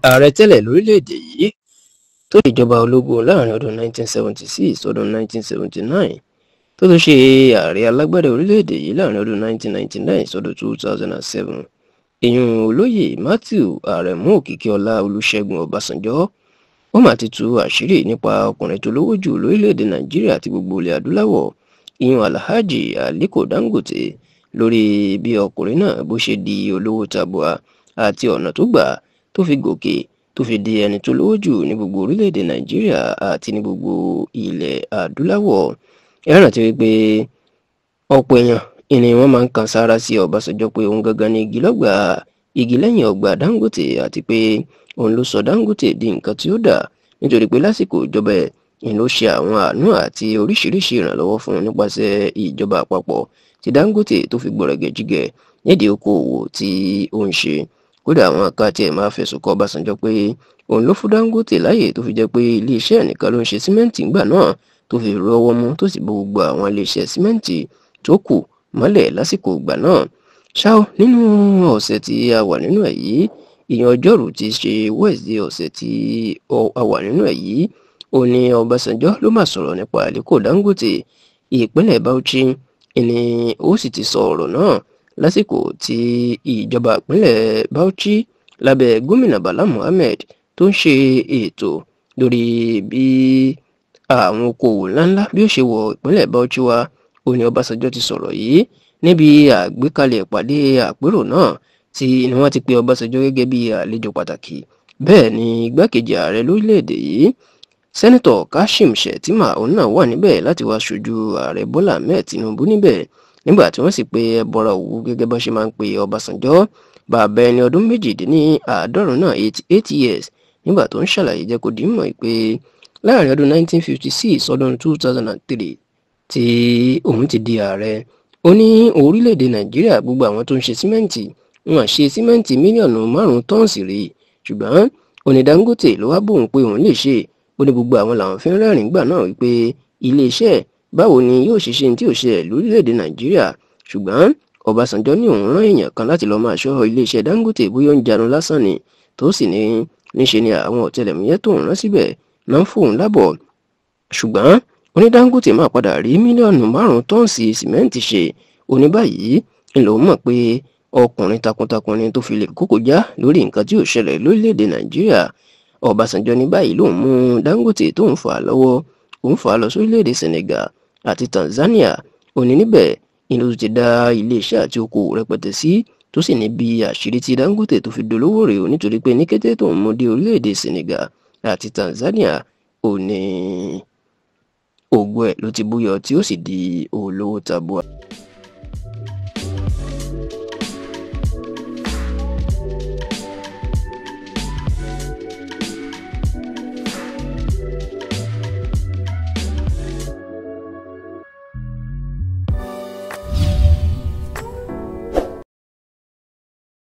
Ààrẹ tẹ́lẹ̀ lórílẹ̀‐èdè yìí tó ṣèjọba ológun láàrin ọdún 1976 sọdún 1979, tó tún ṣe ààrẹ alágbádá orílẹ̀‐èdè yìí láàrin ọdún 1999 sọdún 2007, ìyún olóyè Matthew Aremu Òkìkíọlá Olúṣẹ́gun Ọbásanjọ́, ó mà ti tú àṣírí nípa ọkùnrin tó lówó jù lórílẹ̀‐èdè Nàìjíríà àti gbogbo ilẹ̀ adúláwọ̀, ìyún Alhaji Aliko Dangote, lórí bí ọkùnrin náà bó ṣe di olówó tabua àti ọ̀nà tó gbà tó fi gòkè tó fi di ẹni tó lówó jù ní gbogbo orílẹ̀-èdè Nàìjíríà àti ní gbogbo ilẹ̀ adúláwọ̀. Ẹ rántí wípé ọ̀pọ̀ èèyàn ni wọ́n máa ń kan sára sí Ọbásanjọ́ pé òun gangan ni igi lọ́gbà igi lẹ́yìn ọgbà Dangote, àti pé òun ló sọ Dangote di nǹkan tí ó dà, nítorí pé lásìkò ìjọba ẹ̀ ń ló ṣe àwọn àánú àti oríṣiríṣi ìrànlọ́wọ́ fún un nípasẹ̀ ìjọba àpapọ̀ tí Dangote tó fi gbọ̀rẹ̀gẹ̀jigẹ̀ nídìí okòòwò tí ó ń ṣe. Kódà àwọn kan tiẹ̀ máa fẹ̀sùn kọ Ọbásanjọ́ pé òun ló fún Dangote láàyè tó fi jẹ́ pé iléeṣẹ́ nìkan ló ń ṣe símẹ́ǹtì ńgbà náà, tó fi rọ́wọ́ mú tó sì bo gbogbo àwọn iléeṣẹ́ símẹ́ǹtì tó kù mọ́lẹ̀ lásìkò ìgbà náà. Ṣá o, nínú ọ̀sẹ̀ tí a wà nínú ẹ̀ yìí, ìyẹn ọjọ́rú tí ṣe Wednesday ọ̀sẹ̀ tí a wà nínú ẹ̀ yìí, ó ní Ọbásanjọ́ ló máa sọ̀rọ̀ nípa Aliko Dangote. Ìpínlẹ̀ Bauchi ni ó sì ti sọ ọ̀rọ̀ náà lásìkò tí ìjọba ìpínlẹ̀ Bauchi lábẹ́ gómìnà Bala Mohammed tó ń ṣe ètò lórí bí àwọn okòwò ńláńlá bí ó ṣe wọ ìpínlẹ̀ Bauchi wá. Ó ní Ọbásanjọ́ ti sọ̀rọ̀ yìí níbi àgbékalẹ̀ ìpàdé àpérò náà tí ni wọ́n ti pe Ọbásanjọ́ gẹ́gẹ́ bí àlejò pàtàkì. Bẹ́ẹ̀ ni igbákejì ààrẹ lórílẹ̀‐èdè yìí, Sẹ́nitọ̀ Kashim Shettima, òun náà wà níbẹ̀ láti wá ṣojú ààrẹ Bọ́lá Ahmed Tinubu níbẹ̀, nígbà tí wọ́n sì pe ẹbọra òwú gẹ́gẹ́ bá ṣe máa ń pe Ọbásanjọ́, bàbá ẹni ọdún 78 náà, 88 years, nígbà tó ń ṣàlàyé jẹ́ kó di mọ̀ pé láàrin ọdún 1956 ọdún 2003 tí òun ti di ààrẹ, ó ní orílẹ̀-èdè Nàìjíríà gbogbo àwọn tó ń ṣe símẹ́ǹtì wọn ṣe símẹ́ǹtì mílíọ̀nù 5 tọ́ǹsì rí, ṣùgbọ́n ó ní Dangote ló wá bóun pé òun lè ṣe. Ó ní gbogbo àwọn làwọn fi ń rẹ́rìn gbà náà wípé iléeṣẹ́ báwo ni yóò ṣe ṣe tí ò ṣe lórílẹ̀‐èdè Nàìjíríà. Ṣùgbọ́n Ọbásanjọ́ ní òun rán èèyàn kan láti lọ́ọ́ máa ṣọ́ iléeṣẹ́ Dangote bóyá ó ń janu lásán ni, tó sì ní níṣe ni àwọn ọ̀tẹlẹ̀múyẹ́ tó ń rán síbẹ̀ náà ń fóun lábọ̀. Ṣùgbọ́n ó ní Dangote máa padà rí mílíọ̀nù 5 tọ́ǹsì sìmẹ́ǹtì ṣe. Ó ní báyìí ń lòun mọ̀ pé ọkùnrin takuntakun ni tó fi lè kókó já lórí nǹkan tí ò ṣẹlẹ̀ lórílẹ̀‐èdè Nàìjíríà. Ọbásanjọ́ ní báyìí lòun mú Dangote tó ń fà á lọ́wọ́, òun fà á lọ sórílẹ̀‐èdè Senegal àti Tanzania. Ó ní níbẹ̀ ìlú ti dá iléeṣẹ́ àti okòwò rẹpẹtẹ sí, tó sì ní bí àṣírí tí Dangote tó fi dolówó rèé o, nítorí pé ní kété tó ń mú dé orílẹ̀-èdè Senegal àti Tanzania, ó ní ògo ẹ̀ ló ti búyọ tí ó sì di olówó tabua.